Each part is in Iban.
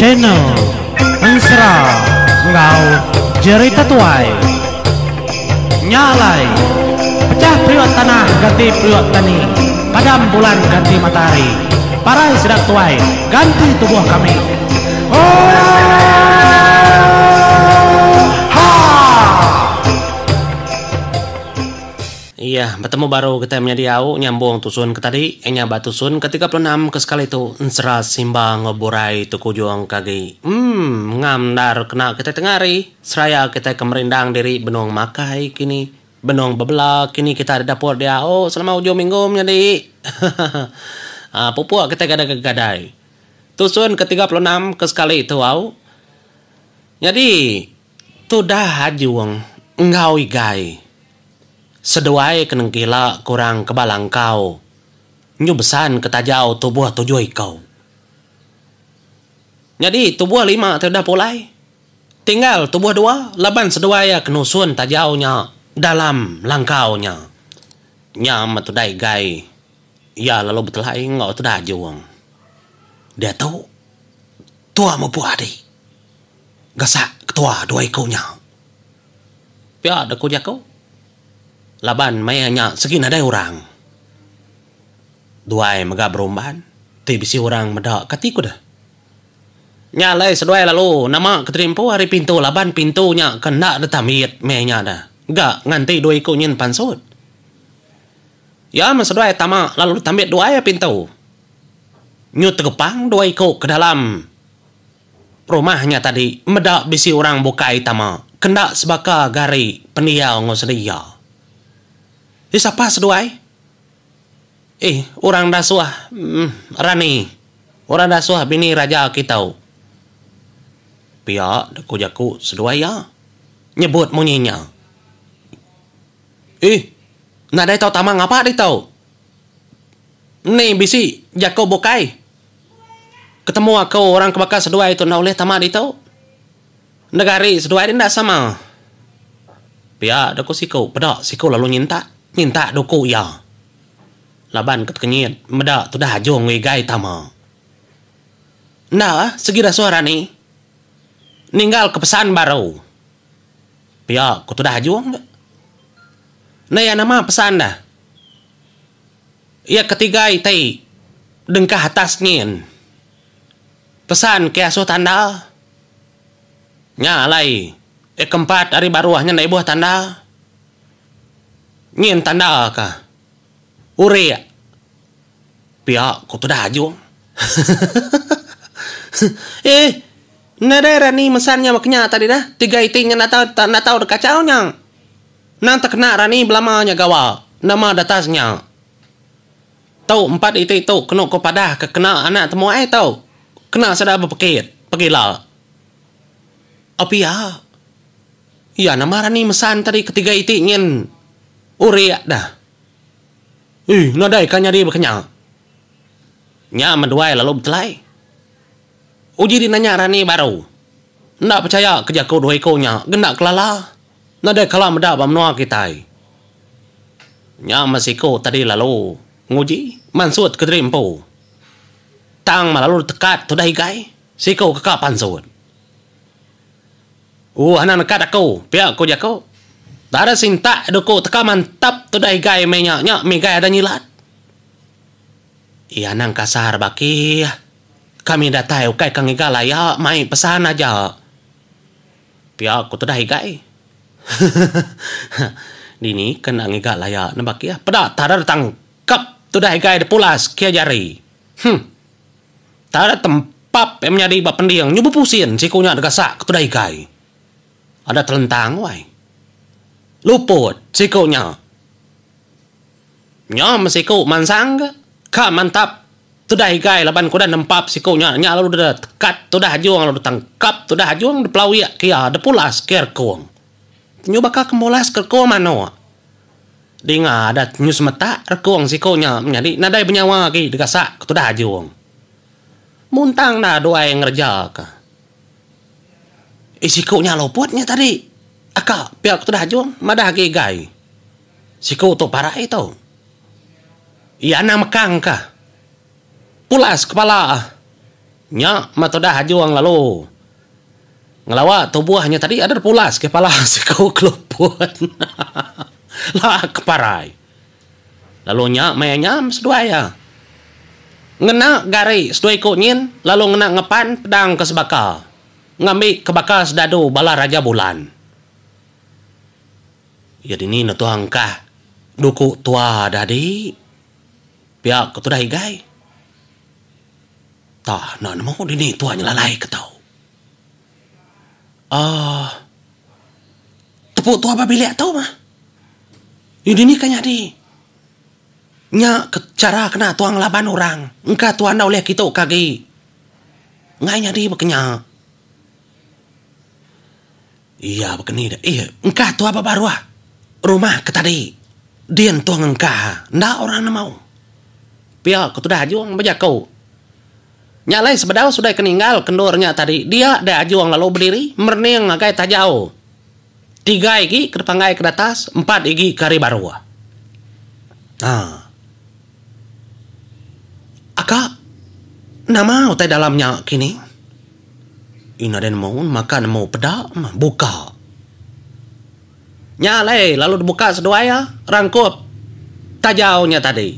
Channel Ensera enggau Jerita Tuai. Nya alai, pecah periuk tanah ganti periuk tani, padam bulan ganti matahari, parai sida tuai ganti tubuh kami. Oohaa! Iya, betemu baru kitai menyadi au nyambung tusun ke tadi iya nya ba tusun ke 36 ke sekali tu ensera Simba enggau Burai tu ke ujung ke agi. Emm ngam endar kena kitai tengah hari seraya kitai ke merindang diri benung makai kini, benung bebela kini kita di dapur dia au selama ujung minggu menyadi. Hahaha pupuk kitai gadai-gadai. Tusun ke 36 ke sekali tu au. Nyadi tudah Ajung enggau Igai. Seduai ke nengkila ke orang ke ba langkau nyu besan ke tajau tubuh tujuh iku. Nyadi tubuh lima ti udah pulai, tinggal tubuh dua laban seduai iya ke nusun tajau nya dalam langkau nya. Nya meh tudah igai iya lalu betelai enggau tudah ajung. Diatu tua mupuk adi gasak ketua dua iku nya. Pia deh ku jaku. Laban maya nya segi nadai orang. Duai mega berumban ti bisi orang meda kati ku deh. Nya alai seduai lalu nama ke terimpu ari pintu laban pintu nya ke enda ditambit meh nya deh. Ga nganti dua iku nyin pansut. Iya meh seduai tama lalu ditambit duai pintu. Nyu tegepang dua iku ke dalam. Rumah nya tadi meda bisi orang bukai tama ke enda sebaka gari pendiau enggau sida iya. Eh sapa seduai? Eh orang dasuh Rani, orang dasuh bini raja kitu. Pia ku jaku seduai iya nyebut munyi nya. Eh nadai tau tama ngapa ditu. Ni bisi jaku bukai. Ketemu aku orang ke baka seduai tu enda ulih tama ditu. Negari seduai enda sama. Pia deh ku siku peda siku lalu nyintak nyintak duku iya. Laban ke tekenyit meda tudah ajung ngigai tama. Enda ah segi dasuh rani ninggal ke pesan baru. Pia ku tudah ajung ga. Enda iya nama pesan dah. Iya ketiga iti dengkah atas nyin. Pesan ke asuh tanda. Nya alai iya keempat ari baruh nya enda ibuh tanda. Nyin tanda ka urik pia ku tudah ajung. Eeh nadai rani mesan nya baka nya tadi dah tiga iti nya enda tau enda tau deka kachau nya. Endang tekena rani belama nya gawa nama datas nya. Tu empat iti tu kenu ko padah ke kena anak temuai tu. Kena sida bepekit pegila. Au pia. Iya nama rani mesan tadi ketiga iti nyin urik dah. Ih nadai ka nyadi baka nya. Nya meduai lalu betelai. Uji di nanya rani baru. Enda pechaya ke jaku dua iku nya genda kelala. Nadai kala meda ba menua kitai. Nya meh siku tadi lalu nguji mansut kediri empu. Tang meh lalu tekat tudah igai, siku ke ka pansut. Ooh anang nekat aku, pia ku jaku. Dara sintak duku teka mantap tudah igai meh nya, nya mih igai ada nyilat. Iya anang kasar bakih. Kami datai ukai ka ngiga laya mai pesan aja. Pia ku tudah igai. Dini ke enda ngiga laya ne bakih peda tara ditangkap tudah igai dipulas kia jari. Huh. Tara tempap iya menyadi ba pending nyu bepusin siku nya digasak ke tudah igai. Ada telentang wai. Luput siku nya. Nya meh siku mansang ga ka mantap tudah igai laban ke udah nempap siku nya nya lalu deh tekat tudah ajung lalu ditangkap tudah ajung dipelawik ke iya depulas ke rekung. Nyu baka ke mulas ke rekung manuk. Dinga adat nyu semetak rekung siku nya menyadi nadai benyawa agi digasak ke tudah ajung. Muntang enda duai ngereja ka. Eh siku nya luput nya tadi aka pia ke tudah ajung madah agi igai. Siku tu parai tu. Iya anang mekang ka. Pulas kepala. Nya meh tudah Ajung lalu ngelawa tubuh nya tadi ada pulas ke pala siku keluput. Laa ke parai. Lalu nya meh nya seduai iya. Ngena gari seduai iku nyin lalu ngena ngepan pedang ke sebaka ngambi ke baka sedadu bala Raja Bulan. Iya dini ne tuah engkah duku tua dadi pia ke tudah igai. Tah enda nemu dini tua nyelalai ke tau. Aaa tepu tua ba bilik tu mah. Iya dini ka nyadi. Nya ke chara kena tua ngelaban orang. Engka tua enda ulih kitu ke agi. Enggai nyadi baka nya. Iya baka ni deh. Ih engka tua ba baruh rumah ke tadi. Din tua ngengka enda orang nemu. Pia ke tudah Ajung bejaku. Nya alai sebedau sudai ke ninggal ke endur nya tadi dia deh Ajung lalu bediri merening ngagai tajau. Tiga igi ke depanggai ke datas, empat igi ke ari baruh. Ha. Aka, nama utai dalam nya kini? Ih nadai nemu, maka nemu peda mah buka. Nya alai lalu dibuka seduai iya rangkup tajau nya tadi.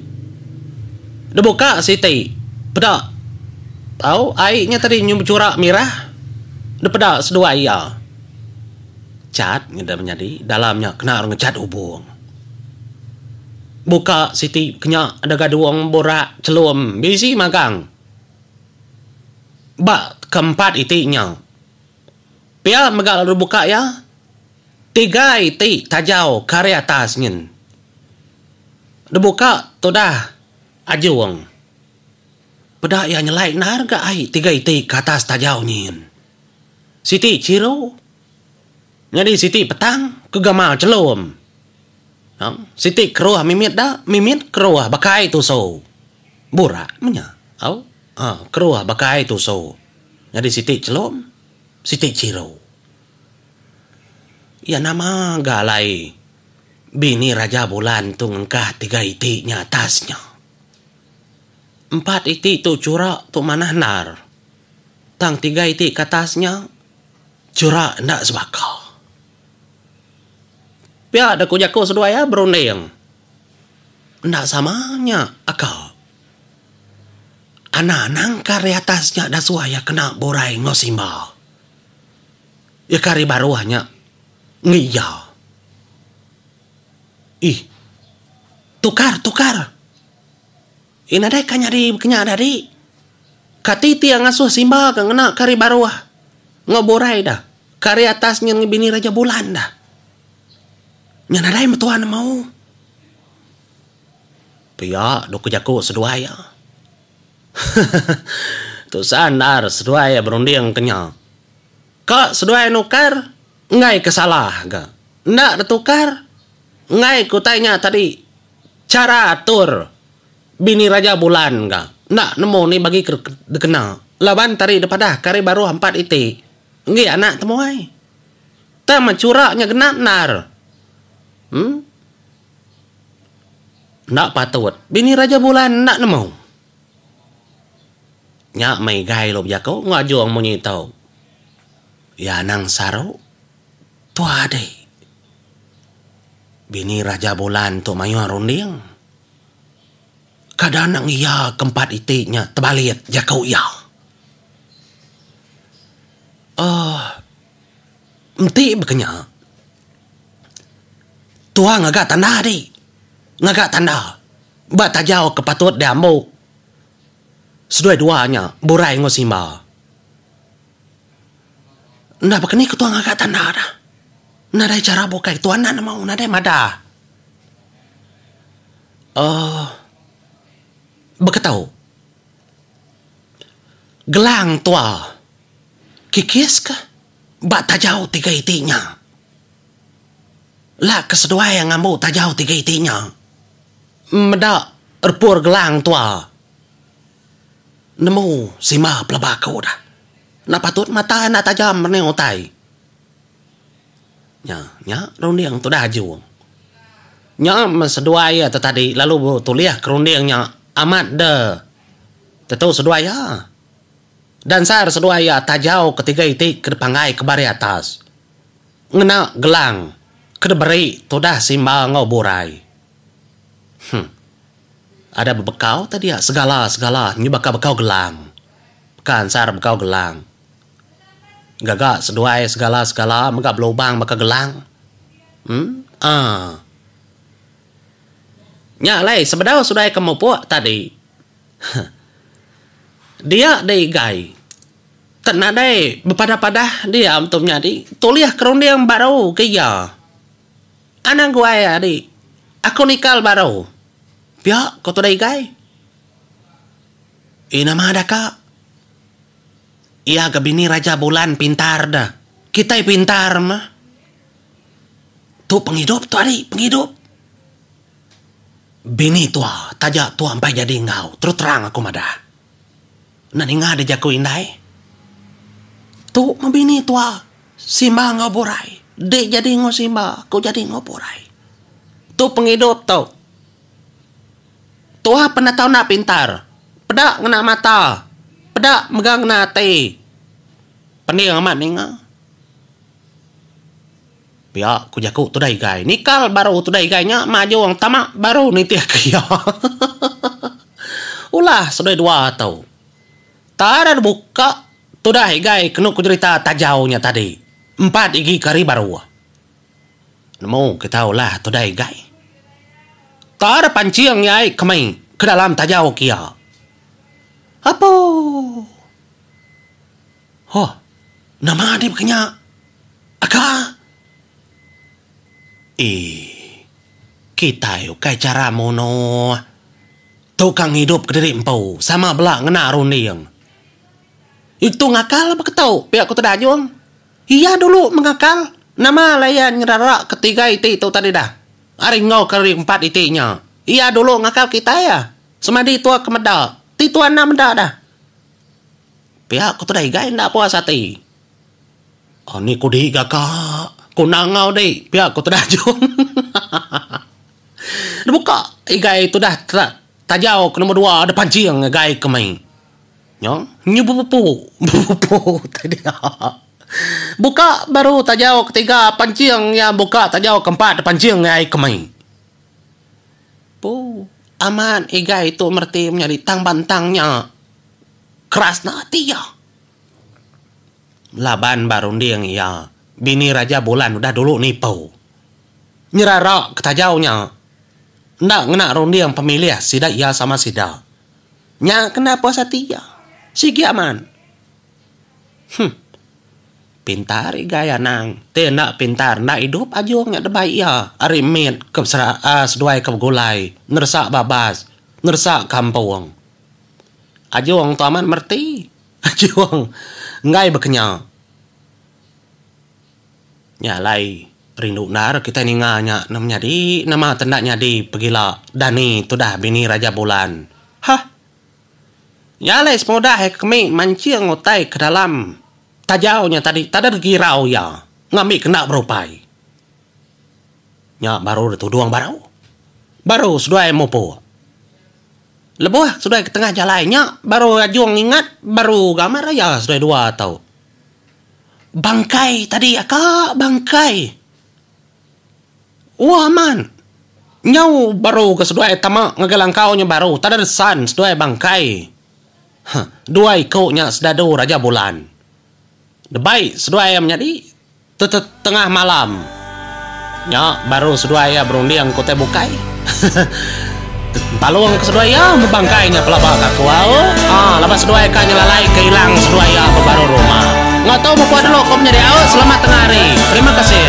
Dibuka siti peda tau ai nya tadi nyu bechura mirah dipeda seduai iya. Chat ngeda menyadi dalam nya kena orang ngechat ubung. Buka siti kenya da gadung burak chelum bisi magang ba ke empat iti nya. Pia mega lalu buka iya tiga iti tajau ke ari atas nyin. Dibuka tudah ajung. Peda iya nyelai endar ga ai tiga iti ke atas tajau nyin. Siti chiru. Nyadi siti petang ke gamal chelum. Siti keruh mimit da, mimit keruh baka ai tusu. Burak meh nya. Au keruh baka ai tusu. Nyadi siti chelum, siti chiru. Iya nama ga alai bini Raja Bulan tu ngengkah tiga iti nya atas nya. Empat iti tu chura tu manah endar. Tang tiga iti ke atas nya Chura enda sebaka. Pia da ku jaku seduai iya berunding. Enda sama nya aka. Ana nangkar ari atas nya dasuh iya kena burai enggau simba. Iya ke ari baruh nya enggi iya. Ih. Tukar tukar. Ih nadai ka nyadi kenya dadi. Kati ti iya ngasuh Simba ke ngena ke ari baruh enggau burai dah. Ke ari atas nyin ngan bini Raja Bulan dah. Nya nadai metua nemu. Pia dok ku jaku seduai iya. Tusah endar seduai iya berunding ke nya. Ka seduai nukar enggai ke salah ga. Enda ditukar enggai ke utai nya tadi. Chara atur bini Raja Bulan ga enda nemu ni bagi ke dikena laban tari dipadah ke ari baruh empat iti enggi anak temuai. Tang meh chura nya genap endar. Em. Enda patut bini Raja Bulan enda nemu. Nya meh igai lu bejaku enggau ajung munyi tu. Iya anang saru. Tua deh. Bini Raja Bulan tu mayuh runding. Kada nang iya ke empat iti nya tebalit jaku iya. Uhh enti baka nya tua ngaga tanda dih. Ngaga tanda ba tajau ke patut diambu seduai dua nya Burai enggau Simba. Enda baka ni ketua ngaga tanda dah. Nadai chara bukai ketua enda nemu nadai madah. Uhh baka tu gelang tua kikis ka ba tajau tiga iti nya. La ke seduai ngambu tajau tiga iti nya meda repur gelang tua. Nemu sima pelaba aku dah. Enda patut mata enda tajam mening utai. Nya, nya runding tudah ajung. Nya meh seduai iya tu tadi lalu betulih ke runding nya amat de tetu seduai iya. Dansar seduai iya tajau ketiga iti ke dipanggai ke bari atas. Ngena gelang ke diberi tudah Simba enggau Burai. Huh. Ada bebekau tadi dia segala-segala nyu baka bekau gelang. Baka ansar bekau gelang. Gaga seduai segala-segala mega belubang baka gelang. Em. Aa. Nya alai sebedau seduai ke mupuk tadi. Huh. Dia deh igai. Te nadai bepadah-padah dia tu menyadi tulih ke runding baru ke iya. Anang guai adi. Aku nikal baru. Pia ko tudah igai. Ii nama dah ka. Iya ga bini Raja Bulan pintar da. Kitai pintar mah. Tu pengidup tu adi, pengidup. Bini tua taja tua empai jadi enggau terus terang aku madah. Enda ninga deh jaku indai. Tu meh bini tua Simba enggau Burai. Dek jadi enggau Simba, aku jadi enggau Burai. Tu pengidup tu. Tua penda tau enda pintar. Peda ngena mata. Peda mega ngena ati. Pending amat ninga. Pia ku jaku tudah igai. Nikal baru tudah igai nya majung tama baru nitih ke iya. Ulah seduai dua tu. Tara buka tudah igai kenu ku jerita tajau nya tadi. Empat igi ke hari baru. Nemu kita ulah tudah igai. Tara pancing iya ai kemei ke dalam tajau ke iya. Apoo. Huh. Nama dih baka nya? Aka. Eii. Kitai ukai chara munuh. Tu ka ngidup kediri empu sama bela ngena runding. Itu ngakal baka tu pia ku Tudah Ajung. Iya dulu mengakal. Nama alai iya nyerara ketiga iti tu tadi dah. Ari enggau ke ari empat iti nya. Iya dulu ngakal kitai ah. Semadi tua ke meda. Ti tua enda meda dah. Pia ku Tudah Igai enda puas ati. Ani ku di ga ka. Ku enda enggau di. Pia ku Tudah Jung. Dibuka Igai Tudah tajau ke nombor dua da pancing Igai ke mei. Nya nyu bepupu bepupu tadi. Buka baru tajau ketiga pancing iya buka tajau keempat pancing Igai ke mei. Pu amat Igai tu mereti menyadi tang bantang nya. Keras enda ati iya. Laban ba runding iya, bini Raja Bulan udah dulu nipu. Nyerara ke tajau nya. Enda ngena runding pemilih sida iya sama sida. Nya kena puas ati iya. Sigi amat. Huh. Pintar igai anang. Ti enda pintar enda idup ajung nya debai iya ari mit ke seduai ke begulai neresa babas, neresa kampung. Ajung tu amat mereti. Ajung enggai bekenya. Nya alai rindu endar kitai ninga nya ne menyadi nama te enda nyadi pegila dani tudah bini Raja Bulan. Hah. Nya alai sepengudah iya kemi manching utai ke dalam tajau nya tadi tada girau iya ngambi ke enda berupai. Nya baru ditudung baru. Baru seduai mupuk. Lebuh seduai ke tengah jalai nya baru Ajung ingat baru ga amat raya seduai dua tu. Bangkai tadi aka bangkai. Wah amat. Nyau baru ga seduai tama ngagai langkau nya baru tada desan seduai bangkai. Huh dua iku nya sedadu Raja Bulan. Debai seduai iya menyadi. Tetengah malam. Nya baru seduai iya berunding ke utai bukai. Empalung ke seduai iya bebangkai nya pelaba ka aku au. Aa laban seduai ka nyelalai ke ilang seduai iya ba baru rumah. Enggau tu mupuk dulu ko menyadi au. Selamat tengah hari. Terima kasih.